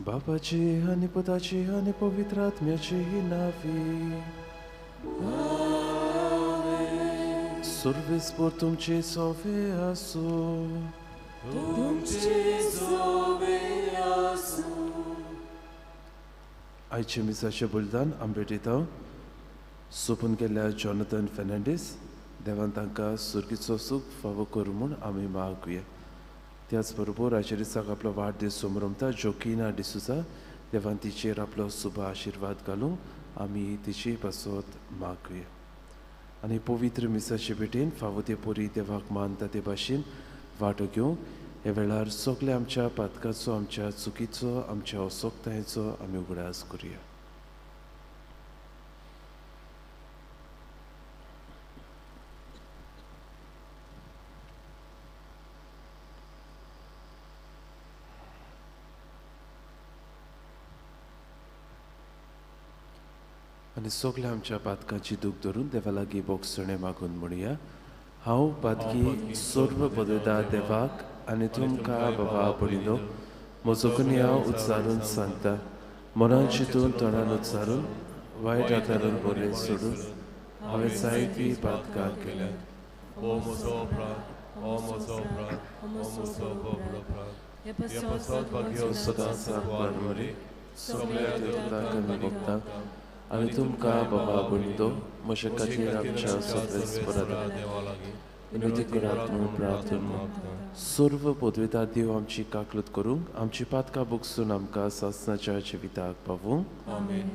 बापाची आनी पुताची आनी पवित्र आत्म्याची नावी. सुर्वेस्पोर तुमचे सोवे आसूं. तुमचे सोवे आसूं. आयचे मिसाचें बलिदान आमी भेटयता सोंपून गेल्ल्या जॉनथन फेर्नांडीस. देवान तांकां सुर्गीचो सूख फावो करूं म्हूण आमी मागुया. त्याच बरोबर आयच्या दिसाक आपलो वाडदीस समरमता जोकिना डिसुजा. देवान तिचेर आपलो शुभ आशिर्वाद घालूंक आमी तिची पासत मागुया. आनी पवित्र मिसाचे भेटेन फावो ते परी देवाक मानता ते भाशेन वांटो घेवंक ह्या वेळार सगळे आमच्या पातकाचो, आमच्या चुकीचो, आमच्या असोक्तायेचो आमी उगडास करुया. आनी सगळ्या आमच्या पातकांची दूख धरून देवा लागीं बोगसणें मागून म्हणुया. हांव पातकी सर्व बदलता देवाक आनी तुमकां बाबा पडिल्लो म्हजो गुन्यांव उच्चारून सांगता. मनान चिंतून तोंडान उच्चारून वायट आदारून बरें सोडून हांवें जायतीं पातकां केल्यांत. ओ म्हजो अपराध, ओ म्हजो अपराध, ओ म्हजो व्हडलो अपराध. सदांच मरी सगळ्या देवतांक आनी भक्तांक आनी तुमकां बाबा भयणींनो म्हजे खातीर आमच्या सर्वेस्परा विनंती करात म्हूण प्रार्थना. सर्व पदवेता देव आमची काकलूत करूंक, आमची पातकां भोगसून आमकां सासणाच्या जिविताक पावूंक. आमेन.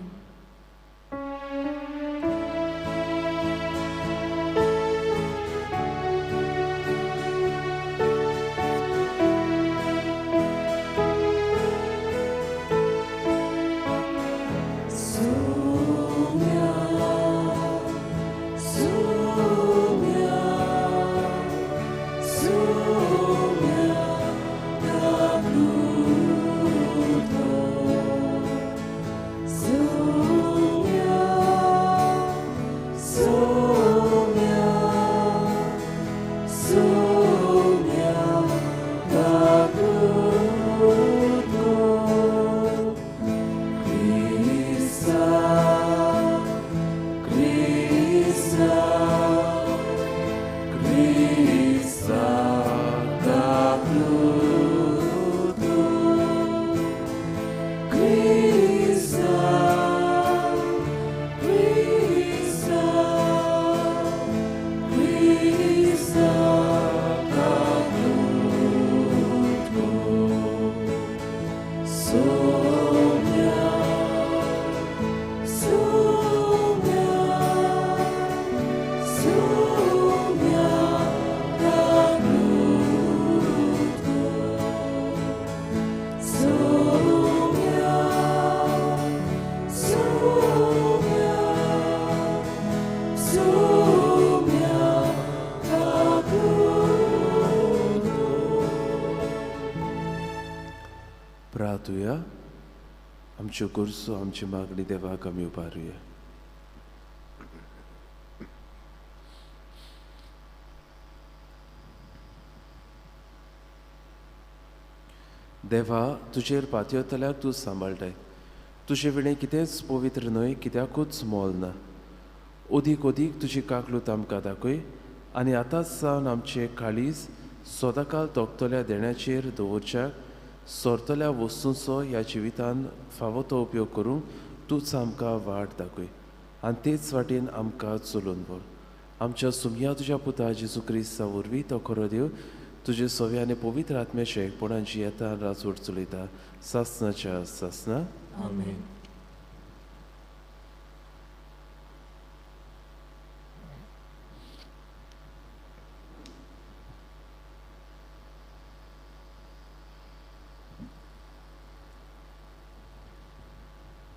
प्रार्थुया. आमच्यो गरजो, आमची मागणी देवाक आमी उबारुया. देवा, तुजेर पातयेतल्याक तूं सांबाळटाय. तुजे विणें कितेंच पवित्र न्हय, कित्याकूच मोल ना. अदीक अदीक तुजी काकलूत आमकां दाखय आनी आतांच सावन आमचें काळीज सदांकाल तोखतल्या देण्याचेर दवरच्याक सोरतल्या वस्तूंचो ह्या जिवितान फावो तो उपयोग करूंक तूंच आमकां वाट दाखय आनी तेच वाटेन आमकां चलोवन व्हर. आमच्या सुमया तुज्या पुता जेजू क्रिस्ता वरवीं तो खरो देव तुजे सव्या आनी पवित्र आत्म्याचे एकपणाची येता राजवट चलयता सासनाच्या सासना. आमेन.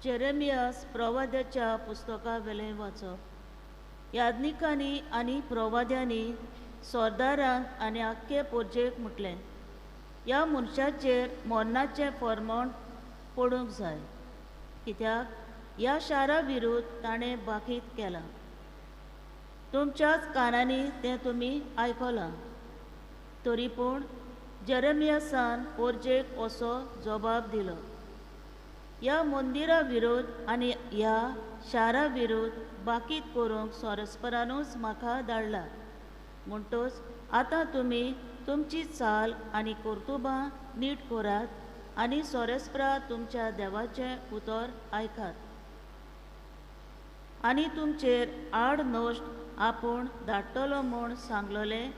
जेरेमियास प्रवाद्याच्या पुस्तका वेलें वाचप. याज्ञिकांनी आनी प्रवाद्यांनी सरदारांक आनी आख्खे पोरजेक म्हटलें, ह्या मनशाचेर मरणाचें फर्मण पडूंक जाय, कित्याक ह्या शारा विरुद्ध ताणें बाकीत केलां. तुमच्याच कानांनी तें तुमी आयकलां. तरी पूण जेरेमियासान पोरजेक असो जबाब दिलो, ह्या मंदिरा विरोध आनी ह्या शारा विरोध बाकीत करूंक सोरस्परानूच म्हाका धाडला. म्हणटच आतां तुमी तुमची चाल आनी कर्तुबां नीट करात आनी सोरस्परा तुमच्या देवाचें उतर आयकात आनी तुमचेर आड नश्ट आपूण धाडटलो म्हूण सांगलोलें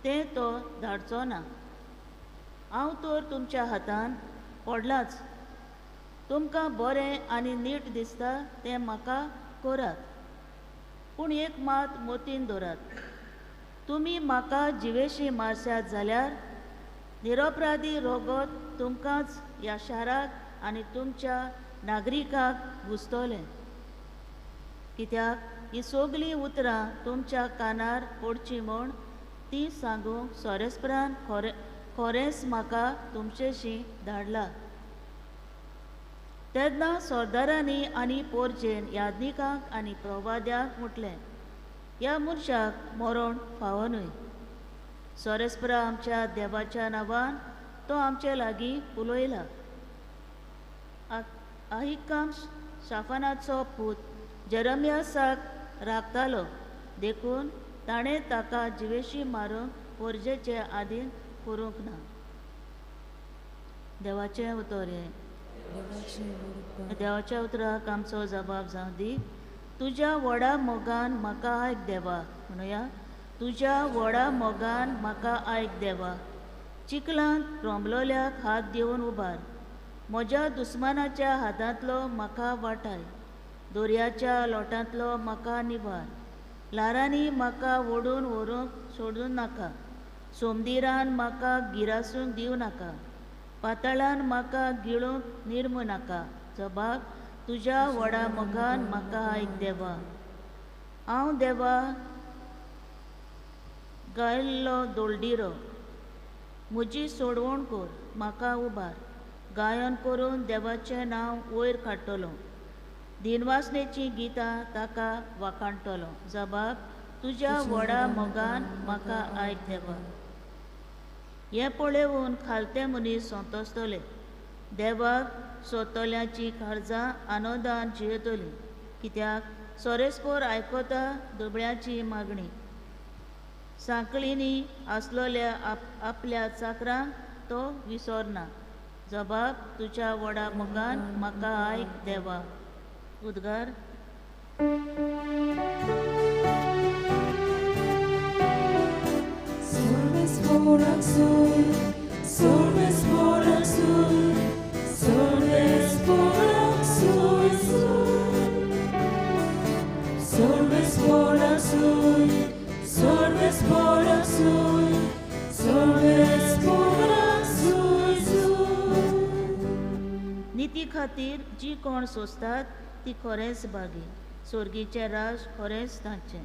तें तो धाडचो ना. हांव तर तुमच्या हातान पडलाच. तुमकां बरें आनी नीट दिसता तें म्हाका करात, पूण एक मात मतीन दवरात, तुमी म्हाका जिवेशी मारशात जाल्यार निरपराधी रोगत तुमकांच ह्या शाराक आनी तुमच्या नागरिकांक घुसतलें. कित्याक ही सगळीं उतरां तुमच्या कानार पडचीं म्हूण ती सांगूंक सोरेस्परान खरेंच म्हाका तुमचेशी धाडला. तेन्ना सरदारांनी आनी पोरजेन याज्ञिकांक आनी प्रवाद्यांक म्हटलें, ह्या मनशाक मरण फावो न्हय. सोरेस्परा आमच्या देवाच्या नांवान तो आमचे लागीं उलयला. आहिकाम शाफानाचो पूत जेरमियासाक राखतालो, देखून ताणें ताका जिवेशी मारूंक पोरजेचे आदीन करूंक ना. देवाचें उतर हें. देवाच्या उतराक आमचो जबाब जावं दी. तुज्या व्हडा मोगान म्हाका आयक देवा, म्हणुया, तुज्या व्हडा मोगान म्हाका आयक देवा. चिखलांत रोमलोल्याक हात दिवन उबार, म्हज्या दुस्मानाच्या हातांतलो म्हाका वाटाय, दर्याच्या लोटांतलो म्हाका निवार. ल्हारांनी म्हाका ओडून व्हरूंक सोडूं नाका, सोमदिरान म्हाका गिरासूंक दिवं नाका, पातळान म्हाका गिळूंक निर्मू नाका. जबाब तुज्या व्हडा मोगान म्हाका आयक देवा. हांव देवा गायल्लो दोलडिरो, म्हजी सोडवण कर, म्हाका उबार. गायन करून देवाचें नांव वयर काडटलो, दिनवासनेचीं गितां ताका वाखाणटलो. जबाब तुज्या व्हडा मोगान म्हाका आयक देवा. हें पळोवन खालते मनीस संतोसतले, देवाक सोदतल्यांची काळजां आनंदान जियेतली, कित्याक सोरेस्पोर आयकता दुबळ्याची मागणी. सांकळींनी आसलोल्या आपल्या चाकरांक तो विसरना. जबाब तुज्या व्हडा मोगान म्हाका आयक देवा. उद्गार. निती खातीर जी कोण सोंसतात ती खरेंच भागी, सोर्गीचें राज खरेंच तांचें.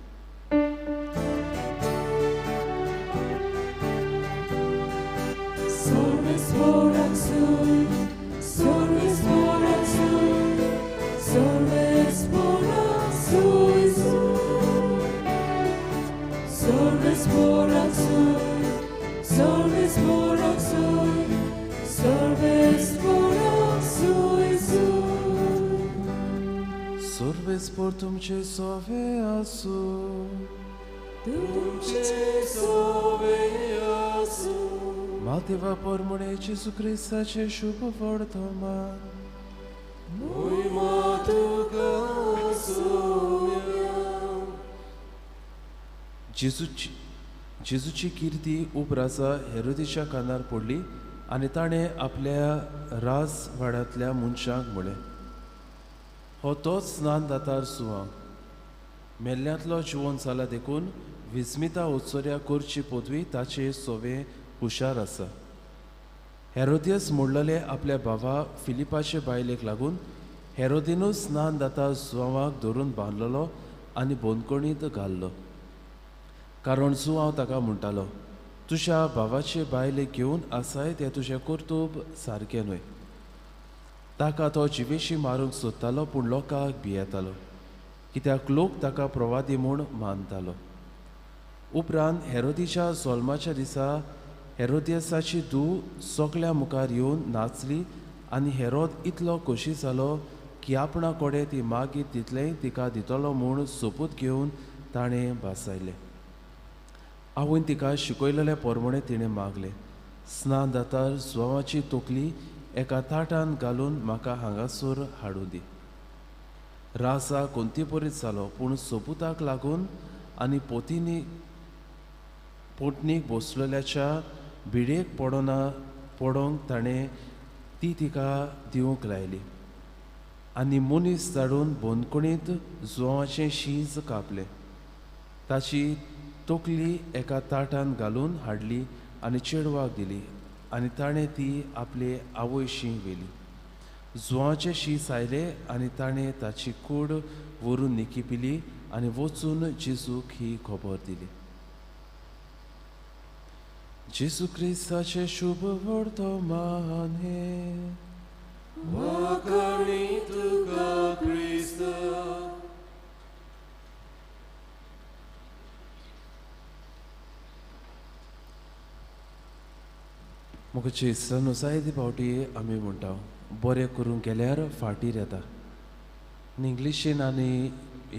Sorves por तुमचे सोवे आसूं, तुमचे सोवे आसूं. मातेवा पोरमुणे जेजू क्रिस्ताचें शुभ वर्तमान. मोहिमा तुका आसूं. जेजूची किर्ती उपराजा हेरोदीच्या कानार पडली आनी ताणें आपल्या राजवाड्यांतल्या मनशांक म्हळें, हो तोच स्नान दातार सुवां मेल्ल्यांतलो जिवन जाला देखून विस्मिता उत्सर्या करची पदवी ताचे सोवे हुशार आसा. हेरोदियस म्हणलेले आपल्या भावा फिलिपाचे बायलेक लागून हेरोदिनूच स्नान दाता जुवांक धरून बांदलेलो आनी बंदखणींत घाल्लो. कारण जुवांव ताका म्हणटालो, तुज्या भावाचे बायलेक घेवन आसाय तें तुजें कर्तुब सारकें न्हय. ताका तो जिवेशी मारूंक सोदतालो पूण लोकांक भियेतालो, कित्याक लोक ताका प्रवादी म्हूण मानतालो. उपरांत हेरोदीच्या जल्माच्या दिसा हेरोदियसाची धूव सगल्या मुखार येवन नाचली आनी हेरोद इतलो खोशी जालो की आपणा कडेन ती मागीर तितलेंय तिका दितलो म्हूण सोपूत घेवन ताणें भासायलें. आवयन तिका शिकयलेले पोरमणे तिणें मागलें, स्नान दातार जुवाची तकली एका ताटान घालून म्हाका हांगासर हाडूं दी. राजा कोंतीपरीत जालो पूण सोपुताक लागून आनी पोटनीक बसलेल्याच्या भिडेक पडोंक ताणें ती तिका दिवंक लायली आनी मनीस धाडून बंदखणींत जुवाचें शींज कापलें. ताची तकली एका ताटान घालून हाडली आनी चेडवाक दिली आनी ताणें ती आपले आवयशी व्हेली. जुवाचें शींस आयलें आनी ताणें ताची कूड व्हरून निकिपिली आनी वचून जेजूक ही खबर दिली. जेजू क्रिस्ताचें शुभ वर्तमान हें. वाखाणी तुका क्रिस्ता. म्हाका जेजून जायते फावटी आमी म्हणटा बरें करूंक गेल्यार फाटीर येता. आनी इंग्लिशीन आनी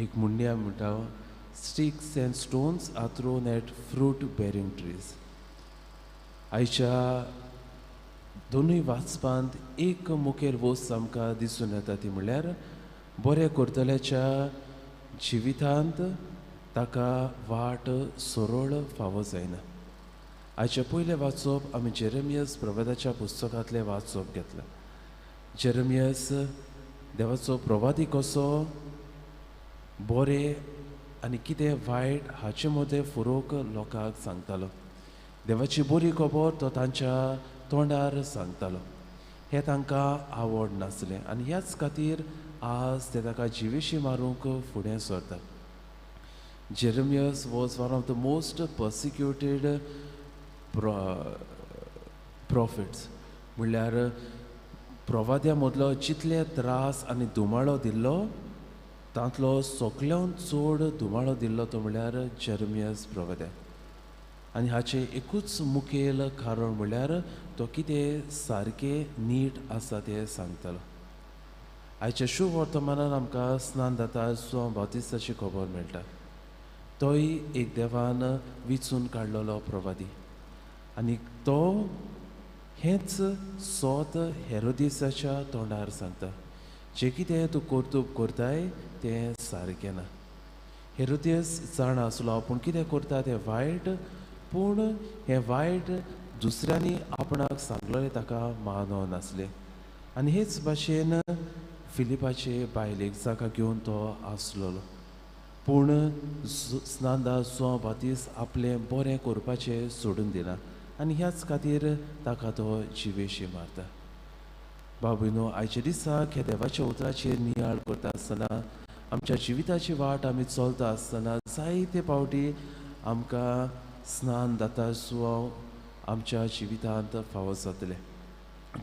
एक म्हणणी आमी म्हणटा, sticks and stones are thrown at fruit bearing trees. आयच्या दोनूय वाचपांत एक मुखेल वस्त आमकां दिसून येता ती म्हणल्यार बरें करतल्याच्या जिवितांत ताका वाट सरळ फावो जायना. आयचें पयलें वाचप आमी जेरेमियस प्रवादाच्या पुस्तकांतलें वाचप घेतलां. जेरेमियस देवाचो प्रवादी कसो बरें आनी कितें वायट हाचे मदें फरक लोकांक सांगतालो. देवाची बरी खबर तो तांच्या तोंडार सांगतालो. हें तांकां आवड नासलें आनी ह्याच खातीर आज ते ताका जिवेशी मारूंक फुडें सरतात. Jeremias was one of the most persecuted prophets. म्हणल्यार प्रवाद्या मदलो जितले त्रास आनी धुमाळो दिल्लो तांतलो सगळ्यान चड धुमाळो दिल्लो तो म्हणल्यार जेरेमियस प्रवाद्या. आनी हाचें एकूच मुखेल कारण म्हणल्यार तो कितें सारकें नीट आसा तें सांगतालो. आयच्या शुभ वर्तमानान आमकां स्नान दाता जुवांव बाप्तिस्ताची खबर मेळटा. तोय एक देवान विचून काडलेलो प्रवादी आनी तो हेंच सोत हेरोदिसाच्या तोंडार सांगता, जें कितें तूं कर्तुब करताय तें सारकें ना. हेरोदियस जाणा आसलो आपूण कितें करता तें वायट, पूण हें वायट दुसऱ्यांनी आपणाक सांगलेलें ताका मानव नासलें. आनी हेच भाशेन फिलिपाचे बायलेक जाका घेवन तो आसलेलो, पूण स्नानदा जुवांव बाप्तिस्त आपलें बरें करपाचें सोडून दिना आनी ह्याच खातीर ताका तो जिवेशी मारता. बाबूनो, आयच्या दिसाक ह्या देवाच्या उतराचेर नियाळ करता आसतना आमच्या जिविताची वाट आमी चलता आसतना जायते फावटी आमकां स्नान दाता जुवांव आमच्या जिवितांत फावो जातलें.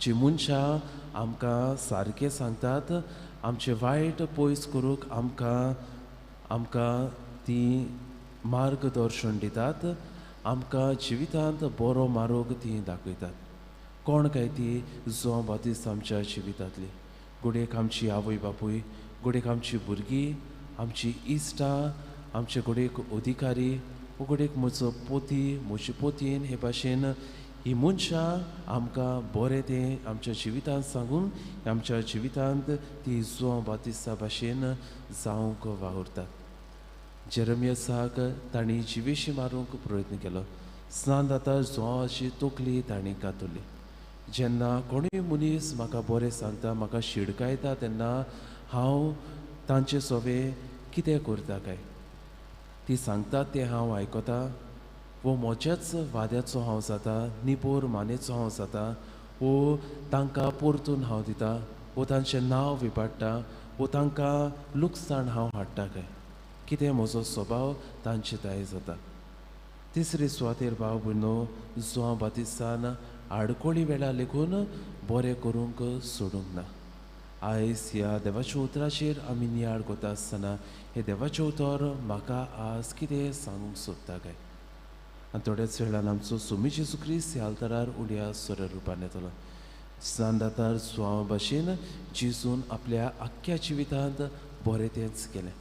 जी मनशां आमकां सारकें सांगतात आमचें वायट पयस करूंक आमकां आमकां तीं मार्गदर्शन दितात, आमकां जिवितांत बरो मार्ग तीं दाखयतात. कोण काय ती जुवांव बाप्तिस्त आमच्या जिवितांतली? घडयेक आमची आवय बापूय, घडयेक आमची भुरगीं, आमची इश्टां, आमचे घडयेक अधिकारी, घडयेक म्हजो पोती, म्हजी पोतयेन, हे भाशेन ही मनशां आमकां बरें तें आमच्या जिवितांत सांगून आमच्या जिवितांत ती जुवांव बाप्तिस्ता भाशेन जावंक वावुरतात. जेरमियासाक तांणी जिवेशी मारूंक प्रयत्न केलो. स्नानदाता जुआंवाची तकली तांणी कातरली. जेन्ना कोणूय मनीस म्हाका बरें सांगता, म्हाका शिडकायता, तेन्ना हांव तांचे सोवे कितें करता काय? ती सांगतात तें हांव आयकता वो म्हज्याच वाद्याचो हांव जाता, निपोर मानेचो हांव जाता, वो तांकां परतून हांव दिता, वो तांचें नांव विपाडटा, वो तांकां लुकसाण हांव हाडटा काय? कितें म्हजो स्वभाव तांचे दाय जाता. तिसरे सुवातेर भाव भयणो जुआंव बातिस्तान आडकोळी वेळार लेगून बरें करूंक सोडूंक ना. आयज ह्या देवाच्या उतराचेर आमी नियाळ करता आसतना हें देवाचें उतर म्हाका आज कितें सांगूंक सोदता काय? आनी थोड्याच वेळान आमचो सुमी जेजू क्रिस्त ह्या आल्तारार उड्या सोऱ्या रुपान येतलो. स्नानदातार जुआंवा भाशेन जेजून आपल्या आख्ख्या जिवितांत बरें तेंच केलें.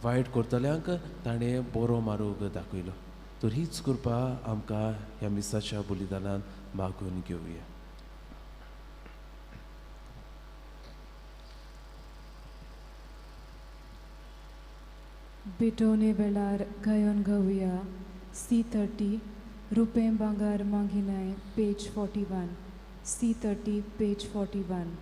वायट करतल्यांक ताणें बरो मार्ग दाखयलो. तर हीच कृपा आमकां ह्या मिसाच्या बलिदानान मागून घेवया. भेटवणे वेळार गायन गावया. C30 रुपें भांगर मागिनाय पेज 41. C30 page 41.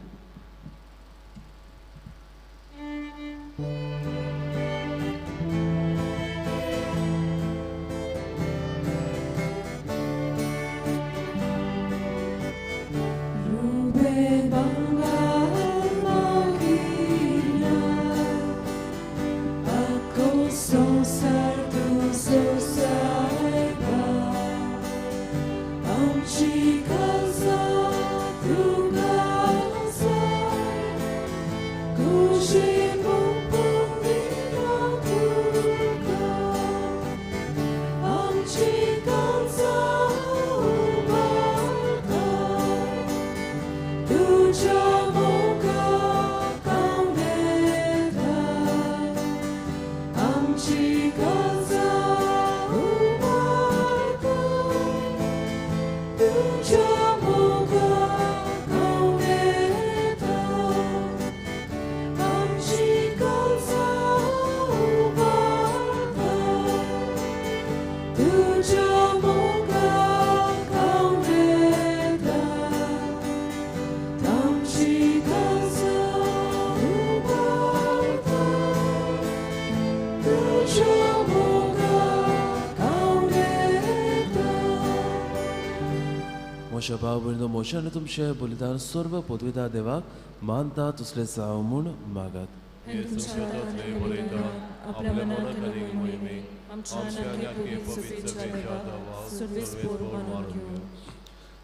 म्हज्या भाव भयणीनो, म्हजें आनी तुमचें बलिदान सर्व पदवीदार देवाक मानता तसलें जावं म्हूण मागात.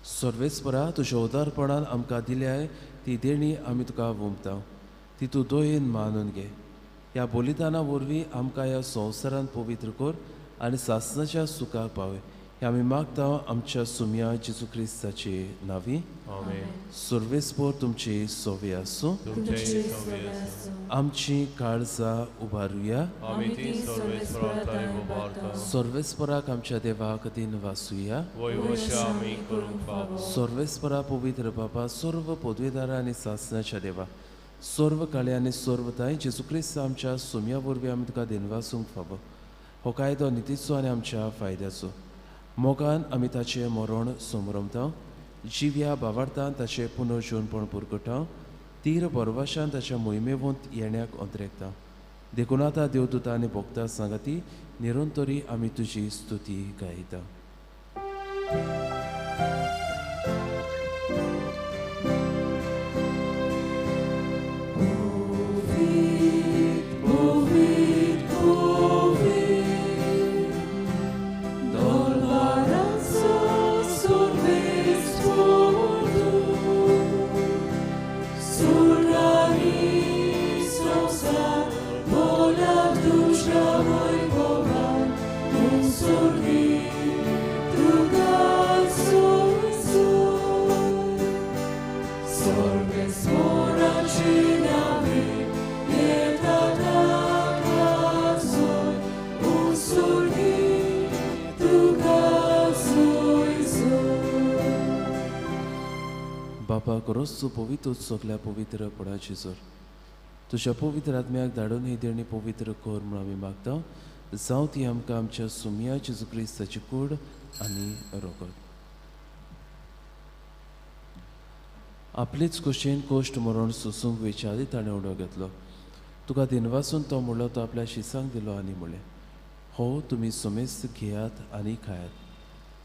सर्वेस्परा, तुज्या उदारपणान आमकां दिल्याय ती देणी आमी तुका वोमता, ती तूं दयेन मानून घे. ह्या बलिदाना वरवीं आमकां ह्या संवसारांत पवित्र कर आनी सासणाच्या सुखाक पावय. हे आमी मागता आमच्या सुमया जेजू क्रिस्ताचे नांवी. सर्वेस्पर तुमची सोवे आसूं. आमची काळजां उबारुया. सर्वेस्पराक आमच्या देवाक दिन वासुया. सर्वेस्परा पवित्र बापा, सर्व पदवेदारा आनी सासणाच्या देवा, सर्व काळे आनी सर्वताय जेजू क्रिस्त आमच्या सुमया वरवीं आमी तुका दिन वासूंक फावो. हो कायदो नितीचो आनी आमच्या फायद्याचो. मोगान आमी ताचें मरण समरमता, जिव्या बावार्थान ताचें पुनर्जीवनपण पुरकटा, तीर बरवाशान ताच्या मोहिमेवंत येण्याक अंतरेकता. देखून आतां देवदूता आनी भोक्ता सांगाती निरंतरी आमी तुजी स्तुती गायता. बापा करोस तूं पवित्र सगल्या पवित्र पणाची जोर तुज्या पवित्र आत्म्याक धाडून ही देणी पवित्र कर म्हूण आमी मागता, जावं ती आमकां आमच्या सुमया जेजू क्रिस्ताची कूड आनी रोगत. आपलेच कुशेन कोश्ट मरण सोसूंक वेच्या आदी ताणें उडो घेतलो. तुका दिनवासून तो म्हणलो, तो आपल्या शिसांक दिलो आनी म्हणलें, हो तुमी समेस्त घेयात आनी खायात,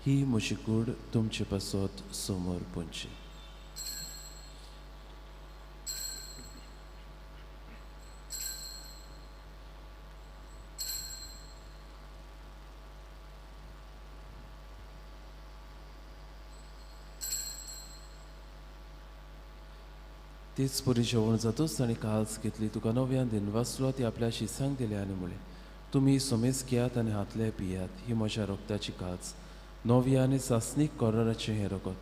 ही म्हजी कूड तुमचे पासत समोर पुंची. तेच परी जेवण जातूच ताणें काल्स घेतली, तुका नव्यान दिनवासलो, ती आपल्या शिसांक दिली आनी म्हणलें, तुमी समेज घेयात आनी हातले पियात, ही म्हज्या रोगताची काल्स, नव्या आनी सासणीक कोराराचें हें रगत,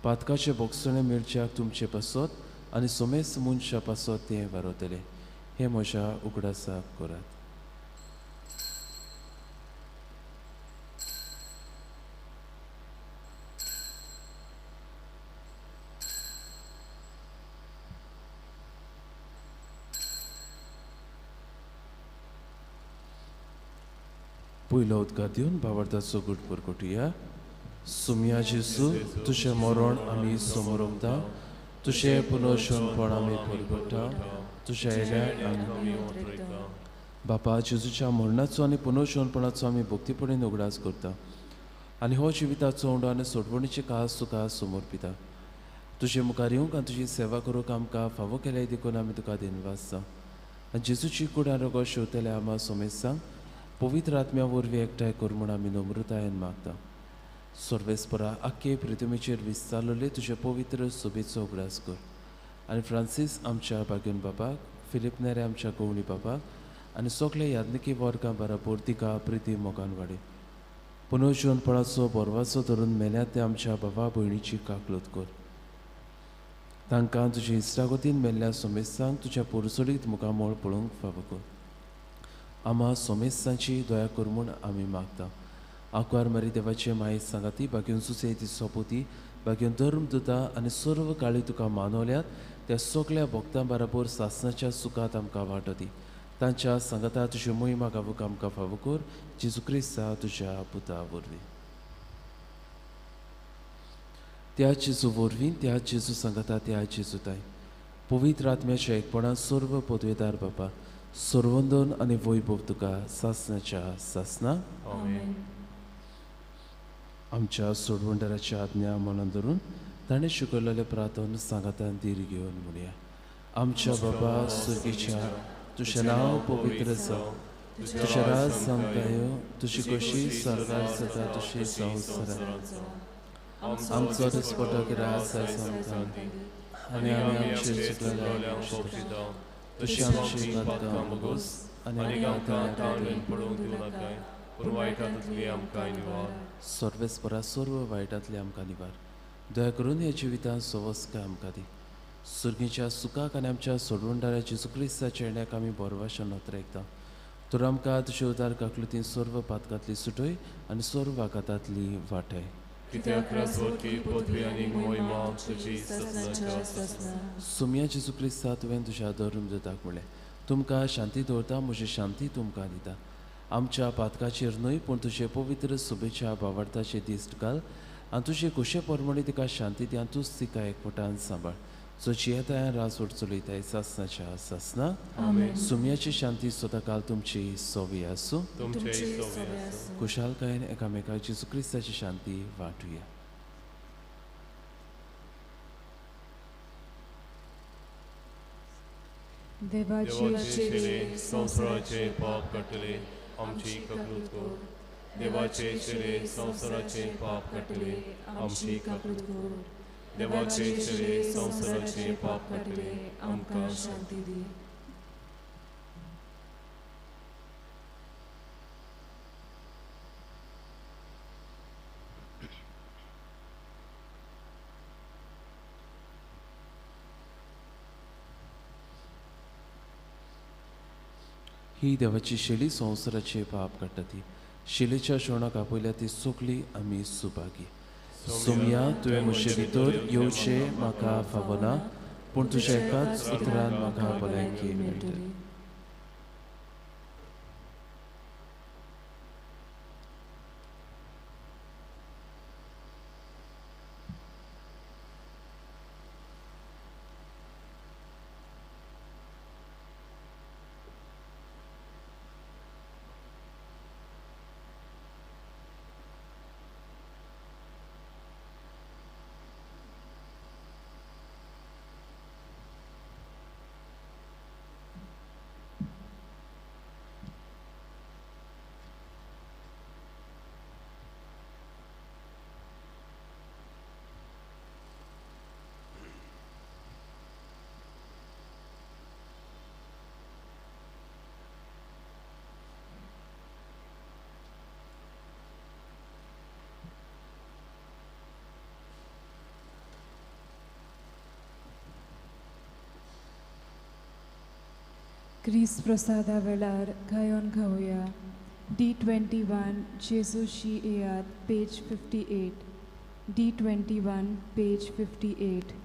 पातकाचें बोगसणें मेळच्याक तुमचे पासत आनी समेज मनशा पासत तें वारवतलें, हें म्हज्या उगडासाक करात. पयलो उदकां दिवन भावार्थाचो गूट परगटुया. सुमया जेजू, तुजें मरण आमी समोरता, तुजें पुनर्शनपण आमी परगटा, तुज्या येल्या आनी बापा जेजूच्या मरणाचो आनी पुनर्शनपणाचो आमी भक्तीपणेन उगडास करता आनी हो जिविताचो उंडो आनी सोडवणीचे कास तुका समर्पिता. तुजे मुखार येवंक आनी तुजी सेवा करूंक आमकां फावो केल्याय देखून आमी तुका दिनवासता आनी जेजूची कूड आनी रोगो शेवतल्या आमा समेस्तांक पवित्र आत्म्या वरवीं एकठांय कर म्हूण आमी नम्रतायेन मागता. सर्वेस्परा आख्खे पृथ्वीचेर विस्तारलेले तुजे पवित्र सोबेचो उगडास कर आनी फ्रांसीस आमच्या बागेन बाबाक, फिलीप नेरे आमच्या गवणी बाबाक आनी सगळे याज्ञिकी वर्गां बराबर तिका प्रिती मोगान वाडय. पुनर्जीवनपणाचो बोरवाचो धरून मेल्या त्या आमच्या बाबा भयणीची काकलूत कर. तांकां तुजे इश्टागतीन मेल्ल्या सोमेस्तांक तुज्या पोरसोडीत मुखामळ पळोवंक फावो कर. आमा सोमेस्तांची दया कर म्हूण आमी मागता. आंकवार मारी देवाचे माये सांगाती बागेवन सुसे ती सोपोती बागेवन धर्म दुता आनी सर्व काळी तुका मानवल्यात त्या सगल्या भक्तां बराबर सासनाच्या सुखांत आमकां वांटो दी. तांच्या सांगाता तुज्यो मोहिमा गावूंक आमकां फावो कर, जेजू क्रिस्ता तुज्या पुता वरवीं. त्या जेजू वरवीं, त्या जेजू सांगाता, त्या जेजू ताय पवित्र आत्म्याच्या एकपणान सर्व पदवेदार बापा, सर्वंदन आनी वैभव तुका सासनाच्या सासना. आमच्या सोडवणदाराच्या आज्ञा मनान धरून ताणें शिकयलेलें प्रार्थन सांगातान धीर घेवन म्हणया. आमच्या बाबा सुर्गेच्या, तुजें नांव पवित्र जावं, तुजें राज आमकां येवं, तुजी खोशी सर्गार जाता तशी संवसारांत. आमचो दिसपटो राज आयज आमकां आनी आमी आमचे चुकलेल्यांक बक्षिता तशी आमची पातकां भोगोस आनी आमकां ताळमेळ पडोवंक दिवं नाकाय, पूण वायटांतली आमकां निवार. सर्वेस्परा सर्व वायटांतली आमकां निवार. दया करून ह्या जिवितांत सवस्काय आमकां दी. सुर्गीच्या सुखाक आनी आमच्या सोडवणदारा जेजू क्रिस्ताच्या येण्याक आमी बोरवाशा नोतरेकता. तर आमकां तुजे उदार काकलुतीन सर्व पातकांतली सुटय आनी सर्व आघातांतली वाटय. सुमया जेजू क्रिस्ता, तुवें तुज्या धर्म दिताक म्हणलें, तुमकां शांती दवरता, म्हजी शांती तुमकां दिता. आमच्या पातकाचेर न्हय पूण तुजे पवित्र सुबेच्या भावार्थाचे दिश्ट घाल आनी तुजे कुशे प्रमाणे तिका शांती दी आनी तूंच तिका एकवटान सांबाळ. सो जियेताय राजवट चलयताय सासनाच्या सासना. सुमयाची शांती स्वता तुमची सोवी आसूं. खुशालकायेन एकामेकाक जेजू क्रिस्ताची शांती वांटुया. देवाचे संवसाराचे पाप काडटले आमची काकूत कर. देवाचे चेरे संवसाराचे पाप काडटले आमची काकूत कर. देवाचे चेरे संवसाराचे पाप काडटले आमकां शांती दी. ही देवाची शेली संवसाराचे पाप काडटा ती शिलेच्या शेवणाक आपयल्या ती सगळी आमी सुभागी. सोमया, तुवें म्हजे भितर येवचें म्हाका फावना, पूण तुज्या एकाच उतरान म्हाका भलायकी मेळटली. क्रिस्त प्रसादा वेळार गायोन गावया D21 जेजूशी येयात पेज 58 D21 page 58.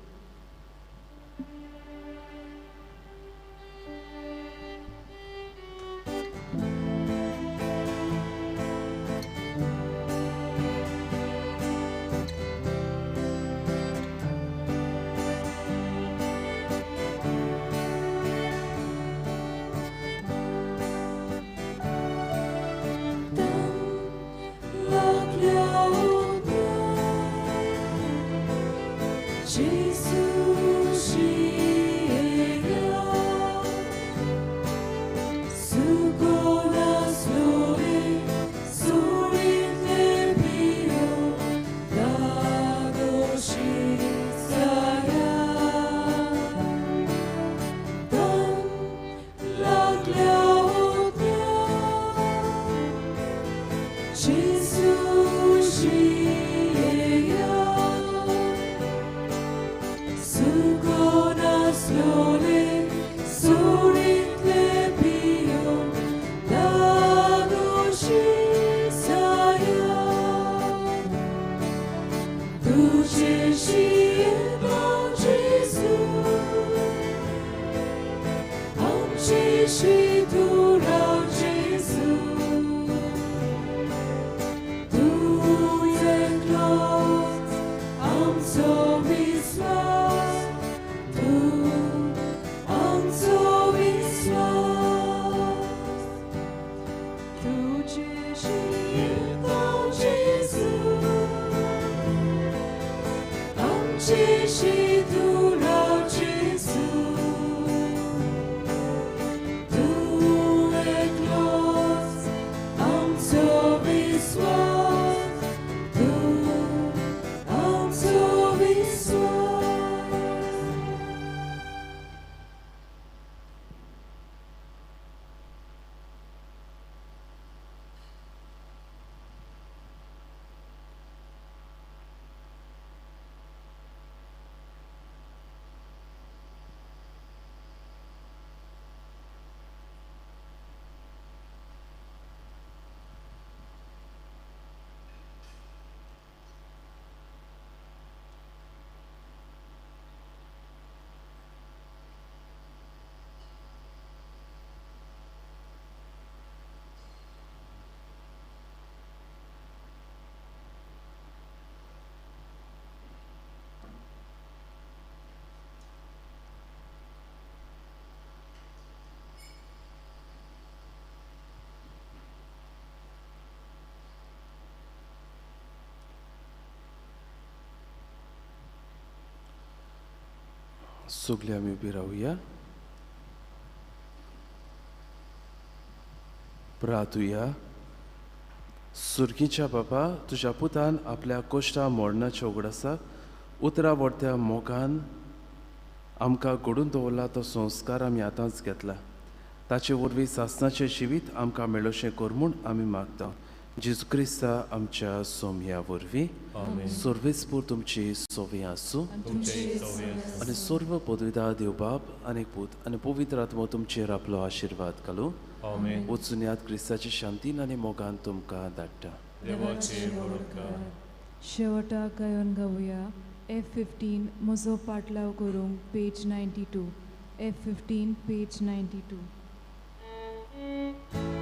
सगळे आमी उबी रावया, प्रार्थुया. सुर्गीच्या बाबा, तुज्या पुतान आपल्या कोश्टा मोडणाच्या उगडासाक उतरां व्हरत्या मोगान आमकां घडून दवरला तो संस्कार आमी आतांच घेतला. ताचे वरवीं सासणाचें जिवीत आमकां मेळोशें कर म्हूण आमी मागता. जेजू क्रिस्ता आमच्या सोमया वरवीं. सर्वेस्पूर तुमची सोवी आसूं आनी सर्व पदविदा देव बाप आनी पूत आनी पवित्र आत्मो तुमचेर आपलो आशिर्वाद घालूं. वचून याद क्रिस्ताची शांतीन आनी मोगान तुमकां धाडटा. शेवटाक गायोन गावया F15 म्हजो पाटलाव करूंक पेज 92 F15 page 92.